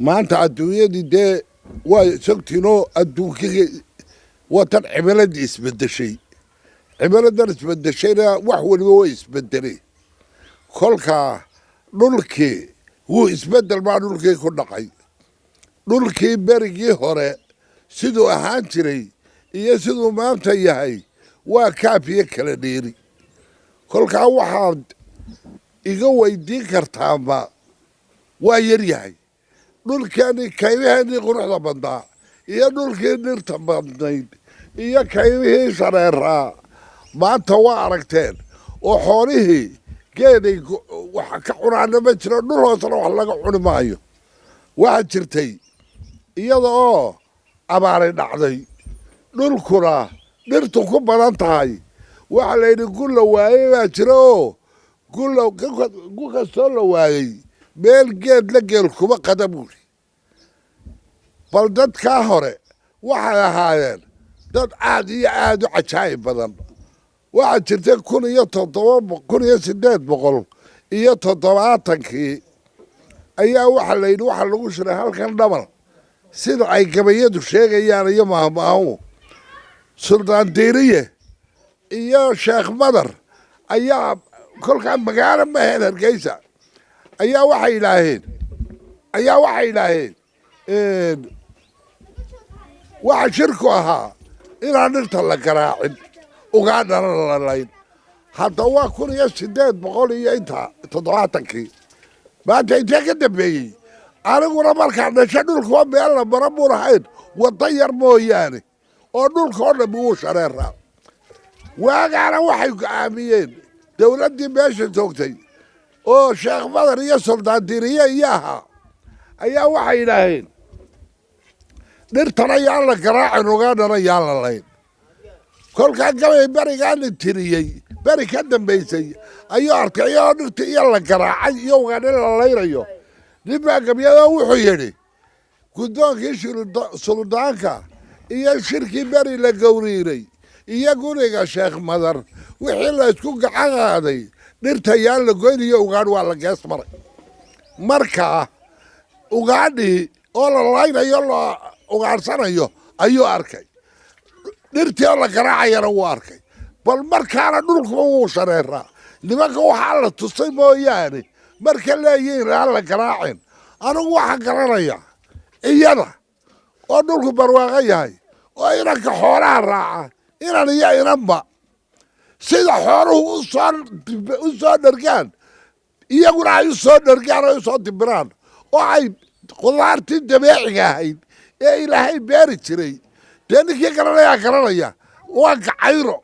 Maanta adduunyadii dee waa sogtiinoo, adduunkii waa tan cimiladii isbedeshay. Cimiladan isbedeshayna wax waliba way isbedelay. Kolkaa dhulkii wuu isbedel baa dhulkii ku dhacay. Dhulkii berigii hore siduu ahaan jiray iyo siduu maanta yahay waa kaafiye kala dheeri. Kolkaa waxaad iga weydiin kartaanba waa yar yahay dhulkeennii, kaymaheenii quruxda badnaa iyo dhulkii dhirta badnayd iyo kaymihii shareeraa. Maanta waa aragteen oo xoolihii geeday wax ka cunaana ma jiro, dhul hoosena wax laga cuni maayo. Waxaa jirtay iyada oo abaaray dhacday, dhulkuna dhirtu ku badan tahay. Waxaa la yidhi gu la waayey baa jira, oo gulla gu kastoo la waayey meel geed la geel kuma qada buuri. Bal dadkaa hore waxay ahaayeen dad aad iyo aad u cajaa'ib badan. Waxaa jirtay 1870-kii ayaa waxaa la yidhi waxaa lagu shiray halkan Dhamal, sida ay gabayadu sheegayaan iyo maahmaahu. Suldaan Diiriye iyo Sheekh Madar ayaa kolkaa, magaalo ma ahayn Hargeysa, ayaa waxay yidhaaheen waxa shirku ahaa inaan dhirta la garaacin, ugaadhana la layn. Hadda waa 1800 iyo intaa 70-kii. Maanta intee ka dambeeyey? Aniguna markaan dhasho dhulkuwa meel la maro buu lahayn, waddo yar mooyaane, oo dhulka oo dhammi wuu shareeraa. Waagaana waxay go'aamiyeen dowladdii meesha joogtay oo Sheekh Madar iyo Suldaan Diiriye iyo ahaa ayaa waxay yidhaaheen dhirtana yaan la garaacin, ugaadhana yaan la layn. Kolkaa gabay berigaana tiriyey, beri ka dambaysay ayuu arkay iyadoo dhirta iyo la garaacay iyo ugaadhi la laynayo. Nin baa gabyadoo wuxuu yidhi: guddoonkii suldaanka iyo shirkii beri la gowriiray iyo guriga Sheekh Madar, wixii la isku gacan qaaday dhirta yaan la goynayo, ugaadh waa la gees maray. Markaa ugaadhii oo la laynayo, la ugaadhsanayo ayuu arkay, dhirtii oo la garaacayana wuu arkay. Bal markaana dhulkuba wuu shareeraa. Nimanka waxaa la tusay mooyaane marka leeyihiin aan la garaacin, anigu waxaan garanaya iyada oo dhulku barwaaqo yahay oo inanka xoolaha raaca, inan iyo inanba, sida xooluhu usoo dhergaan iyaguna ay u soo dhergaan oo usoo dibiraan, oo ay qudaartii dabeeciga ahayd ee Ilaahay beeri jiray. Dee ninkii garanayaa garanaya: waa gacayro,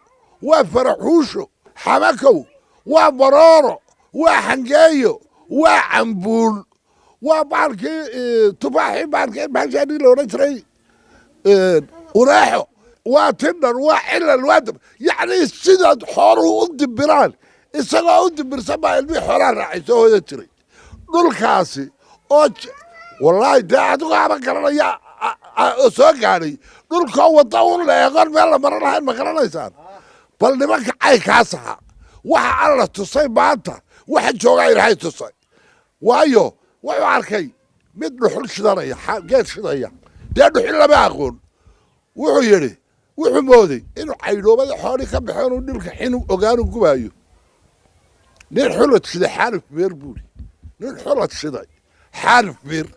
waa faraxuusho, xamakow, waa marooro, waa xangeeyo, waa cambuul, waa baalkii tufaaxii, baalkii baashaadii la odhan jiray ureexo, waa tindhan, waa cilal, waa yacni sidaad xooluhu u dibiraan isagoo u dibirsan baa ilmihii xoolaha raacay soo hoyan jiray dhulkaasi. Oo wallaahi dee adigu ama garanaya oo soo gaadhay dhulkoo wadda un la eegoon meel la maran lahayn, ma garanaysaan? Bal nimanka caynkaas ahaa waxa Alla tusay maanta waxa joogaa Ilaahay tusay. Waayo, wuxuu arkay mid dhuxul shidanaya, geed shidaya. Dee dhuxul lama aqoon. Wuxuu yidhi, wuxuu mooday inuu caydhoobada xoolii ka baxo, inuu dhulka xinu ogaanu gubaayo. Nin xulad shiday xaaluf beer buuri, nin xulad shiday xaaluf beer.